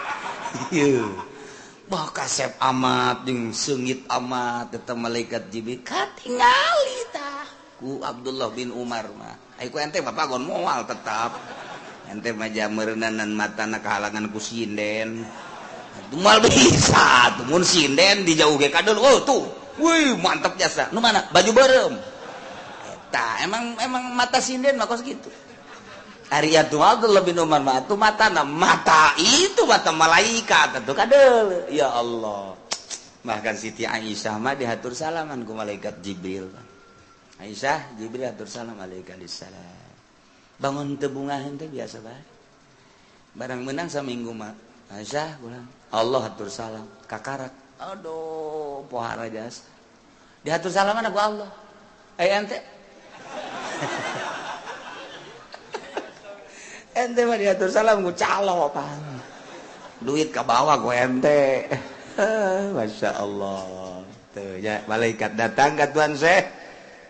Bah kasep amat jeung seungit amat eta malaikat Jibril katingali tah ku Abdullah bin Umar mah. Ai ku ente mah pagon moal tetap. Ente mah jameureunnan matana kahalangan ku sinden. Moal bisa tuh mun sinden dijauh ge kadeul. Oh tuh. Wih, mantap jasa. Nu mana? Baju beureum. Eta emang mata sinden mah kos kitu. Ari atuh Abdullah bin Umar mah atuh matana mata itu mata malaikat atuh kadeul. Ya Allah. Bahkan Siti Aisyah mah dihatur salaman ku malaikat Jibril. Aisyah, Jibril hatur salam alaika salam. Bangun teu bungaheun teh biasa bae. Barang menang saminggu mah Aisyah ulang. Allah hatur salam kakarak. Aduh, pohara jasa. Dihatur salaman ku Allah. Ente. Ente mah diatur salam ku calo pan. Duit ka bawah ku ente. Masya Allah. Tuh ya, malaikat datang ka Tuan Syekh.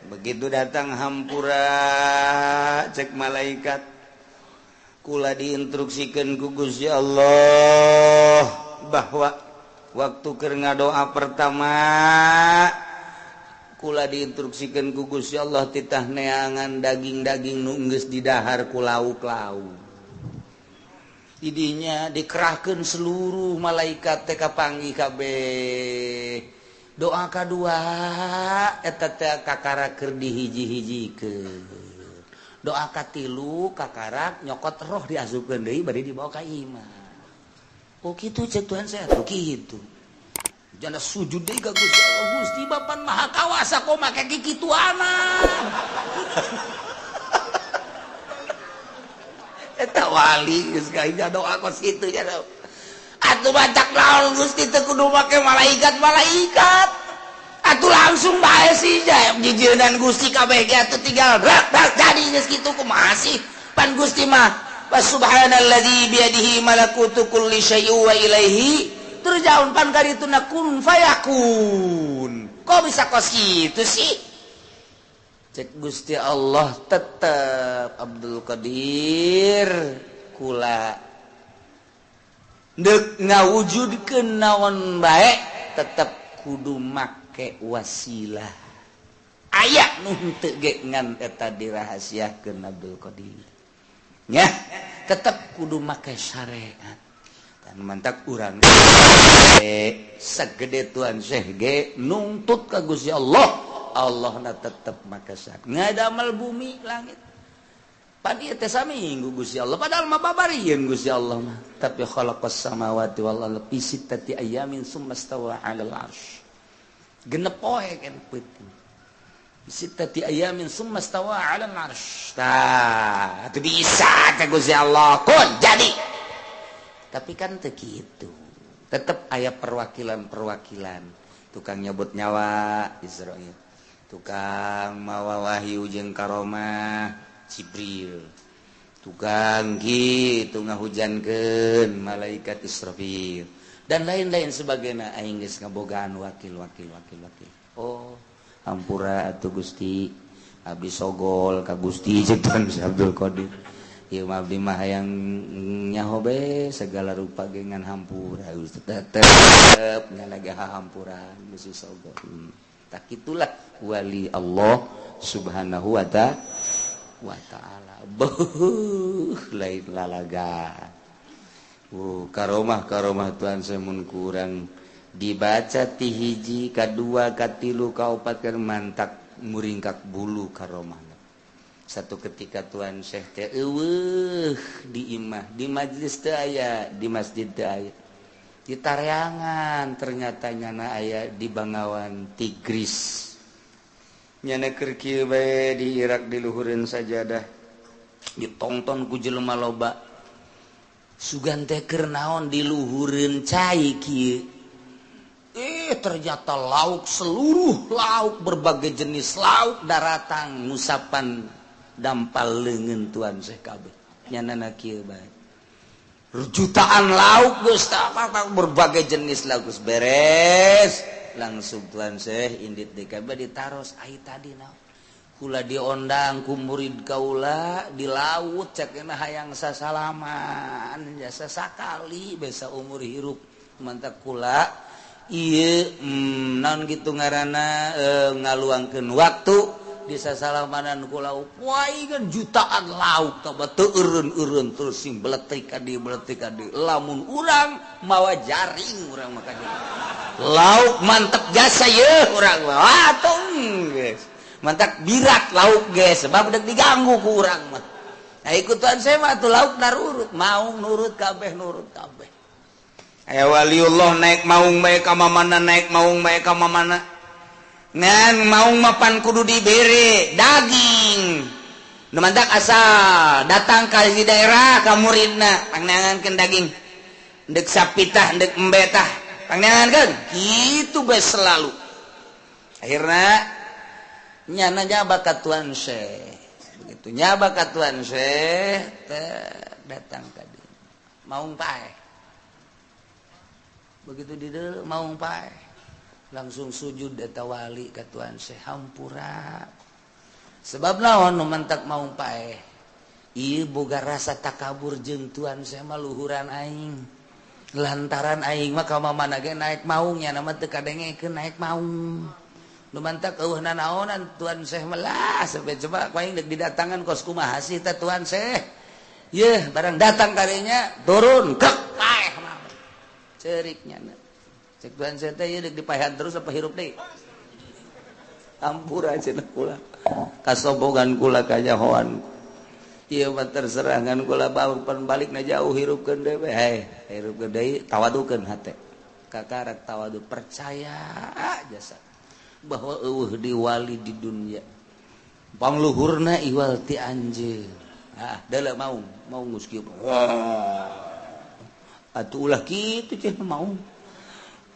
Begitu datang hampura cek malaikat. Kula diinstruksikeun ku Gusti Allah bahwa waktu keur ngadoa pertama kula diinstruksikeun ku Gusti Allah titah neangan daging-daging nu geus didahar ku lauk-lauk. Didinya dikerahkeun seluruh malaikat teh kapanggih kabeh. Doa kadua eta teh kakara keur dihiji-hijikeun. Doa katilu kakarak nyokot roh diasupkeun deui bari dibawa ka imah. Oh kitu cek Tuhan saya tuh kitu. Janda sujud deui ka Gusti Allah, Gusti Bapan Maha Kawasa kok make kikituana. Eta wali geus ka doa kos kitu nya. Atuh bacak naon Gusti teu kudu make malaikat-malaikat. Atuh langsung bae sih jijieunnan Gusti kabeh ge atuh tinggal rak rak jadi geus kitu kumaha sih. Pan Gusti mah subhanalladzi biyadihi malakutu kulli syai'in wa ilaihi turja'un pan karituna kun fayakun. Kok bisa kos kitu sih? Cek Gusti Allah tetep Abdul Qadir kula deuk ngawujudkeun naon bae tetep kudu make wasilah. Aya nu henteu ge ngan eta dirahasiakeun Abdul Qadir. Nya tetep kudu make syariat. Dan mantak urang segede Tuhan Syekh ge nungtut ka Gusti Allah. Allah na tetep make syariat. Ngadamel bumi langit. Pan ieu teh saminggu Gusti Allah padahal mah babarieun Gusti Allah mah. Tapi khalaqas samawati wal arda fi sittati ayamin summa stawa 'alal arsy. Genep poe kan peuting. Sittati ayamin summa stawa 'alal arsy. Tah, atuh bisa teh Gusti Allah kun jadi. Tapi kan teu kitu. Tetep aya perwakilan-perwakilan. Tukang nyebut nyawa Israil. Tukang mawa wahyu jeung karomah Jibril. Tukang kitu ngahujankeun malaikat Israfil dan lain-lain sebagainya. Aing geus ngabogaan wakil wakil wakil wakil. Oh, hampura atuh Gusti, abdi sogol ka Gusti, cek Tuan Syekh Abdul Qadir. Ieu mah abdi mah hayang nyaho be segala rupa ge ngan hampura Gusti, tetep nya lagi hahampuran geus sogol. Tak itulah wali Allah Subhanahu wa ta'ala. Beuh, lain lalaga. Karomah karomah Tuhan semun kurang dibaca ti hiji kadua katilu kaopat kan mantak muringkak bulu karomah. Satu ketika Tuan Syekh teh eueuh di imah, di majlis teu aya, di masjid teu aya, di tareangan ternyata nyana aya di Bangawan Tigris. Nyana keur kieu bae di Irak diluhureun sajadah, ditongton ku jelema loba. Sugan teh keur naon diluhureun cai kieu. Ternyata lauk, seluruh lauk, berbagai jenis lauk daratang ngusapan dampal leungeun Tuan Syekh kabeh. Nyanana kieu bae. Jutaan lauk geus berbagai jenis lauk geus beres. Langsung Tuan Syekh indit deui kabeh ditaros ai tadi naon. Kula diondang ku murid kaula di laut cek hayang sasalaman jasa sakali besa umur hirup mantak kula ieu naon gitu ngaranna ngaluangkeun waktu di sasalamanan ku lauk kan jutaan lauk taba teu eureun-eureun terus sing beletik ka dieu beletik ka dieu lamun urang mawa jaring urang mah ka lauk mantep jasa ye urang mah atuh geus mantak birak lauk geus sebab dek diganggu ku urang mah. Nah ikutan saya mah atuh lauk narurut maung nurut kabeh nurut kabeh. Aya waliullah naik maung bae ka mamana naik maung bae ka mamana. Ngan maung mapan kudu dibere daging. Nu mantak asal datang ka di daerah ka muridna pangneangankeun daging. Ndek sapitah ndek embetah pangneangankeun kitu bae selalu. Akhirna nyana nyaba ka Tuan Syekh. Begitu nyaba ka Tuan Syekh teh datang ka dieu. Maung paeh. Begitu di deuleu maung paeh. Langsung sujud eta wali ka Tuan Syekh hampura. Sebab naon nu mantak maung paeh? Ieu boga rasa takabur jeung Tuan Syekh mah luhuran aing. Lantaran aing mah ka mamana ge naik maung nya mah teu kadengekeun naik maung. Nu mantak eueuh nanaonan Tuan Syekh mah lah sampe coba ku aing deuk didatangan kos kumaha sih teh Tuan Syekh. Yeuh barang datang karinya turun kek paeh mah. Cerik nya. Cek Tuan Syekh teh ieu deuk dipaehan terus apa hirup deui? Hampura cenah kula. Kasobogan kula kanyahoan. Ieu mah terserah ngan kula pan balikna jauh hirupkeun deui we. Hei, hirupkeun deui tawadukeun hate. Kakarak tawadu percaya jasa bahwa eueuh di wali di dunia. Pangluhurna iwal ti anjeun. Ah, deuleu maung, maung geus kieu. Atuh ulah kitu cenah maung.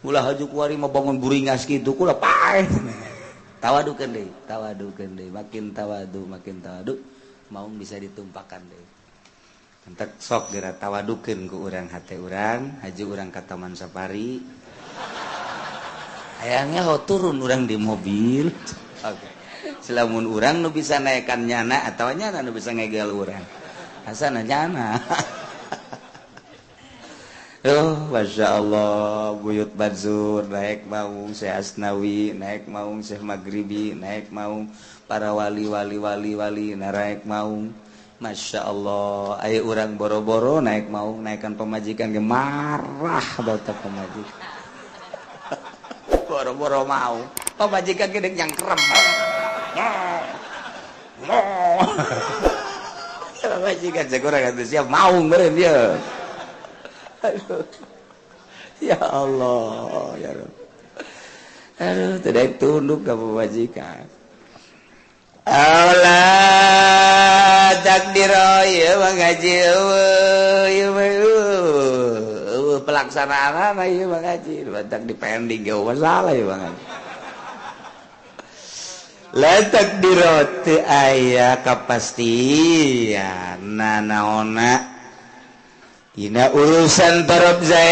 Ulah haju kuari mah bangun buringas kitu kula paeh. Tawadukeun deui, tawadukeun deui, makin tawadu maung bisa ditumpakan deui. Entek sok geura tawadukeun ku urang hate urang, haju urang ka Taman Safari. Hayangnya ho turun urang di mobil. Oke. Selamun urang nu bisa naekan nyana atawa nyana nu bisa ngegel urang. Asana nyana. Oh, Masya Allah, Buyut Bansur naik maung, Syekh Asnawi naik maung, Syekh Maghribi naik maung, para wali wali wali wali naik maung. Masya Allah, ayo urang boro-boro naik maung, naikkan pemajikan ge marah bata pemajikan. Boro-boro mau, pemajikan ge deuk nyangkrem. Pemajikan cek urang atuh siap maung meureun ieu. Aduh. Ya Allah, ya Rabb. Aduh, tidak tunduk ke pemajikan. Allah takdir ieu mah ngaji eueuh ieu mah eueuh pelaksanaan ieu mah ngaji batak dipending ge masalah ieu mah ngaji. La takdiro, teu aya kapastian nanaonna dina urusan torob Zaid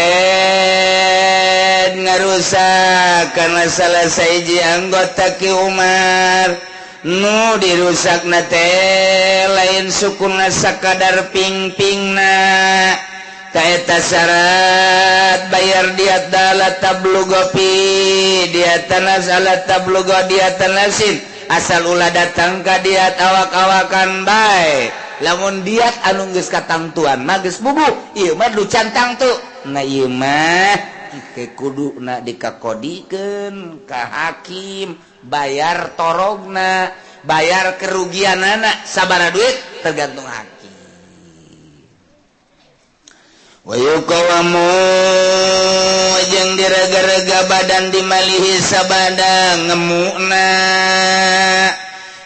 ngarusak karena salah sahiji anggota Ki Umar. Nu dirusak na teh lain sukuna, sakadar ping-pingna. Kaeta syarat bayar diat alla tablugha fi diatan alla tablugha diatan nafsin, asal ulah datang ka diat awak-awakan bae. Lamun diat anu geus katangtuan mah geus bubuh, ieu mah nu can tangtu. Nah, ieu mah ke kudu na dikakodikeun ka hakim, bayar torogna, bayar kerugian anak sabara duit tergantung hakim. Wa yuqawamu, jeung direga-rega badan dimalihi sabada ngemukna.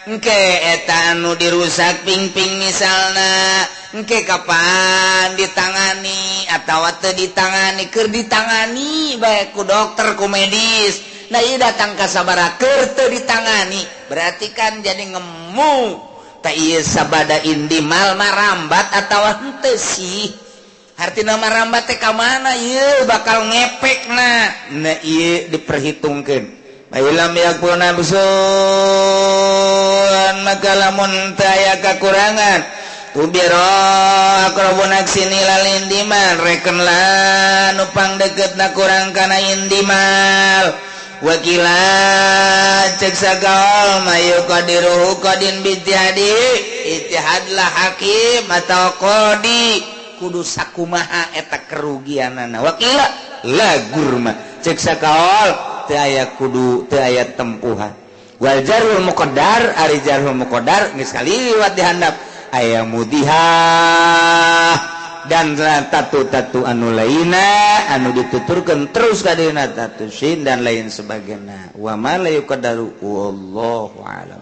Engke eta anu dirusak ping-ping misalna, engke kapan ditangani atau teu ditangani, keur ditangani bae ku dokter, ku medis. Nah, ieu datang ka sabara keur teu ditangani, berarti kan jadi ngemu. Tak ieu sabada indimal marambat atau henteu sih? Artina marambat teh ka mana ieu bakal ngepekna. Nah, ieu diperhitungkeun. Lam yakun nafsun, maka lamun teu aya kakurangan, ubiro aqrabu naqsin ilal indimal, rekenlah nu pangdeukeutna kurang kana indimal. Wakila, cek sakaol mah, yuqadiruhu qadin bijtihadi, ijtihadlah hakim atau qadi kudu sakumaha eta kerugianana. Wakila la gurma, cek sakaol teu aya kudu, teu aya tempuhan. Wal jarhul muqaddar, ari jarhul muqaddar geus kaliwat dihandap, aya mudihah dan tatu-tatu anu lainna anu dituturkeun terus kadina tatu sin dan lain sebagainya. Wa ma la yuqaddaru, wallahu alam.